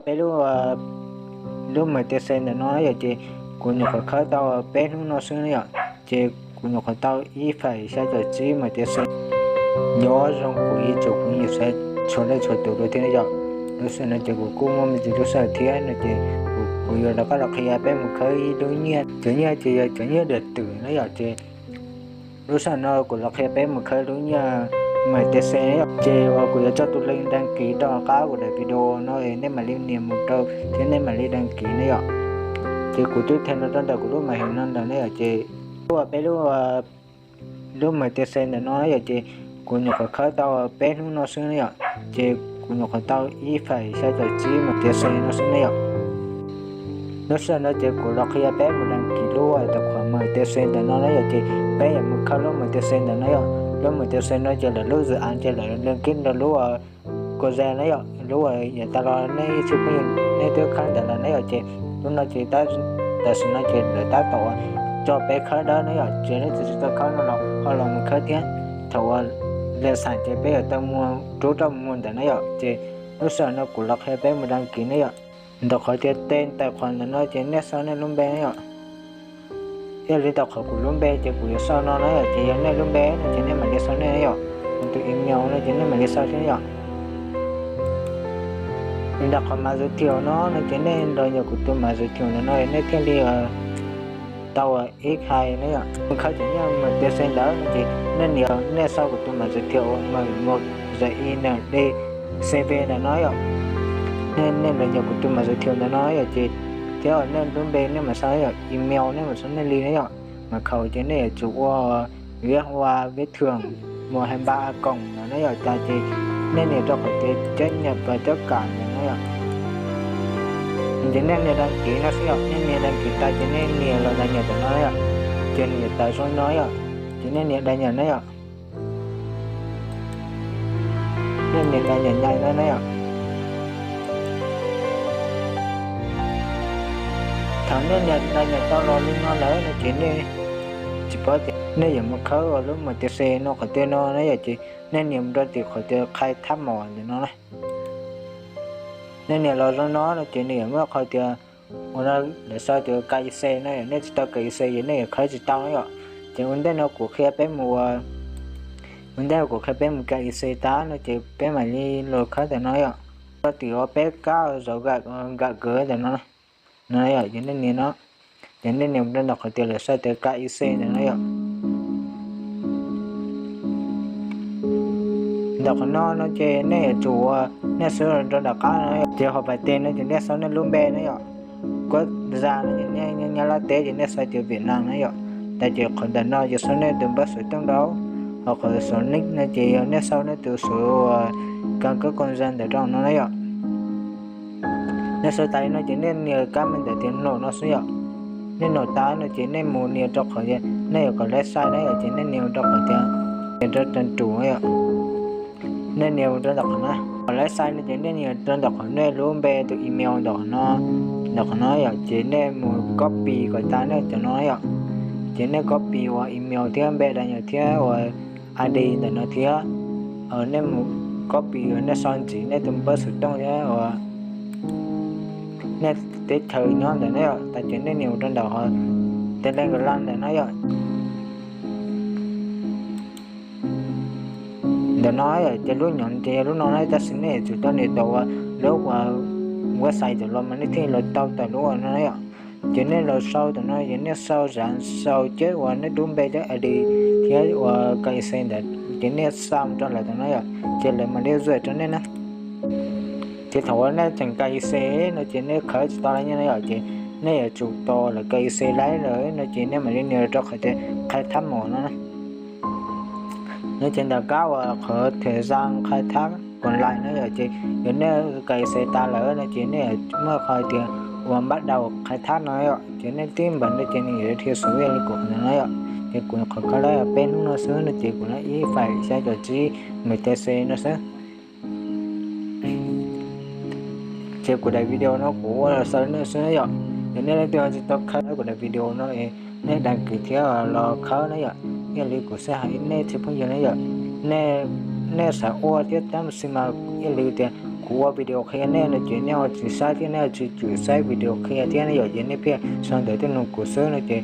Peb lub, lub M T C ntawm no yom, ces kuv nyuam qhuav khawb tau peb hnub no xwb na yom, ces kuv nyuam qhuav tau ib phais xya caum tsib M T C. Nyob zoo kuv ib tsoom phooj ywg sawv daws txhua leej txhua tus dua thiab na yom. Lub sij hawm no ces kuv kuj muaj me ntsis lub sij hawm thiab no ces kuv yuav rov qab los qhia peb mus khawb ib lub nyiaj. Cov nyiaj ces yog cov nyiaj dam twm na yom, ces lub sij hawm no kuv los qhia peb mus khawb lub nyiaj M T C na yom. Ces uas kuv yuav tso tus link đăng ký rau hauv qab kuv daim video no es nej mam li nias mus rau thiab nej mam li đăng ký na yom. Ces kuv twb them los rau ntawm kuv lub màn hình no ntawm na yom, ces lub peb lub, lub M T C ntawm no na yom, ces kuv nyuam qhuav khawb tau peb hnub no xwb na yom, ces kuv nyuam qhuav tau ib phais xya caum tsib M T C no xwb na yom. Lub sij hawm no ces kuv los qhia peb mus đăng ký lub tài khoản M T C ntawm no na yom, ces peb yuav mus khawb lub M T C ntawm no yom. Lub M T C no ces lawv lub dự án ces lawv liên kết rau lub Coinbase na yom, lub uas yav tas los nej ib tsoom phooj ywg nej twb khawb ntawd lawm na yom, ces lub no ces tam sim no ces lawv tab tom tso peb khawb dawb na yom, ces nej tsis tau khawb no los ho los mus khawb thiab. Thaum uas lej xam ces peb yuav tau muag rub rau mus ntawm na yom, ces lub sij hawm no kuv los qhia peb mus đăng ký na yom. Ntawm qhov tias tên tài khoản ntawm no ces nej sau nej lub npe na yom. Yog li ntawm qhov kuv lub npe ces kuv yuav sau no na yom, ces yog nej lub npe no ces nej mam li sau nej na yom, kuv tus email no ces nej mam li sau thiab yom. Li ntawm qhov mã giới thiệu no no ces nej nrog nyuam kuv tus mã giới thiệu ntawm no nej thiaj li tau ib hais na yom. Mus khawb cov nyiaj M T C ntawd no ces nej nias, nej sau kuv tus mã giới thiệu uas M một G I N D C V ntawm no yom. Nej nrog nyuam kuv tus mã giới thiệu ntawm no yom, ces thiab nej lub npe nej mam sau yom, email nej mam sau nej li na yom. Mật khẩu ces nej yuav tsum ua viết hoa viết thường một hai ba a còng ntawm no yom, tas ces nej nias rau qhov tias chấp nhận và chấp cản ntawm no yom. Ces nej nias đăng ký no xwb yom, nej nias đăng ký tas ces nej nias los đăng nhập ntawm no yom, ces nws yuav tawm zoo no yom, ces nej nias đăng nhập na yom. Nej nias đăng nhập no na yom. Thaum nej nias đăng nhập tau los li no lawm no ces nej tsis paub tias nej yuav mus khawb ua lub M T C no qhov twg no na yom, ces nej nias mus rau tim qhov tias khai thác mỏ ntawm no na. Nej nias los zoo no no ces nws yuav muaj qhov tias ua no lawv sau tias K Y C no yom, nej tsis tau K Y C ces nej yuav khawb tsis tau na yom. Ces ua ntej no kuv qhia peb mus, ua ntej no kuv qhia peb mus K Y C tas no ces peb mam li los khawb ntawm no yom. Rau tim uas peb kab zaum nkam kawv ntawm no, no yom, ces nej nias no, ces nej nias rau ntawm qhov tias lawv sau tias K Y C ntawm no yom. Ntawm qhov no no ces nej yuav tsum ua nej xub rau nram qab no yom, ces hauv pais tes no ces nej sau nej lub npe na yom. Quốc gia no ces nej nyob Los Tsuas ces nej sau tias Việt Nam na yom. Tas ces qhov ntawm no ces sau nej tus npawb xov tooj rau, ho qhov số nick no ces yog nej sau nej tus số căn cước công dân ntawm rau no na yom. Nej sau tas li no ces nej nias kab me ntawm tias nộp no xwb yom. Nej nộp tas no ces nej mus nias rau qhov nej yuav kom lawv sai na yom, ces nej nias rau qhov tias nias rau tus ruv yom. Nej nias rau ntawm qhov no, kom lawv sai no ces nej nias rau ntawm qhov nej lub npe tus email ntawm qhov no, ntawm qhov no yom, ces nej mus copy kom tas nej cov no yom. Ces nej copy ua email thiab npe đăng nhập thiab ua I D ntawm no thiab, nej mus copy ua nej sau ntxiv nej tus npawb xov tooj thiab ua nej teb chaws nyob ntawm no yom, tas ces nej nias mus rau ntawm qhov Telegram ntawm no yom. Ntawm no yom, ces lub nyob ces yog lub no na, tab sis nej yuav tsum tau nias tau ua lub ua website tawm los mas nej thiaj los tau tawm lub ua no na yom. Ces nej los sau tawm no ces nej sau zam sau ceb ua nej lub npe thiab I D thiab ua K Y C ntawd ces nej xa mus rau lawv tawm no yom, ces lawv mam li zuaj rau nej na. Ces thaum uas nej tseem K Y C no ces nej khawb tsis tau lawv nyiaj na yom, ces nej yuav tsum tos lawv K Y C lawm no ces nej mam li nias rau qhov tias khai thác mỏ no na. No ces ntawm kab uas qhov thời gian khai thác còn lại no yom, ces yog nej K Y C tas lawm no ces nej muaj qhov tias ua bắt đầu khai thác no yom, ces nej tib npam no ces nws yuav dhia xub li kuv qhov ntawm no yom. Ces kuv qhov khawb lawm peb hnub no xwb no ces kuv lawm ib phais xya caum tsib M T C no xwb. Ces kuv daim video no kuv ua los xaus li no xwb yom. Yog nej leej twg tsis tau khawb kuv daim video no, nej đăng ký thiab los khawb na yom. Ib yam li kuv xav hais nej txhia phooj ywg na yom, nej xav ua thiab tab sis mas ib yam li tias kuv ua video qhia nej no ces nej ho tsis saib thiab nej ho tsis tsum saib video qhia thiab ne yom, ces nej pheej sau ntawv tuaj nug kuv xwb no ces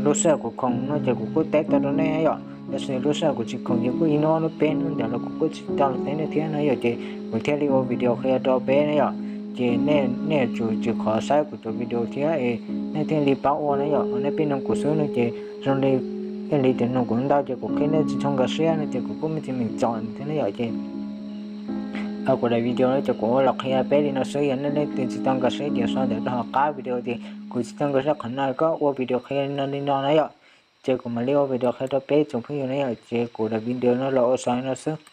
lub sij hawm kuv khoom no ces kuv kuj teb tau rau nej yom, tab sis lub sij hawm kuv tsis khoom ces kuj ib hnub ob hnub peb hnub ntawd los kuv kuj tsis tau los teb nej thiab no yom, ces kuv thiaj li ua video qhia rau peb ne yom. Ces nej yuav tsum tsis qhov saib kuv tus video thiab es nej thiaj li paub ua na yom, nej pheej nug kuv xwb no ces zoo li thiaj li tias nug kuv ntau ces kuv qhia nej tsis tshua nkag siab no ces kuv kuj me tsis meem txom thiab ne yom, ces kuv daim video no ces kuv ua los qhia peb li no xwb, yog nej leej twg tsis tau nkag siab ces sau ntawv rau hauv qab video tias kuv tsis tau nkag siab qhov no, koj ua video qhia li no li no na yom, ces kuv mam li ua video qhia rau peb tsoom phooj ywg na yom, ces kuv daim video no los ua xaus li no xwb.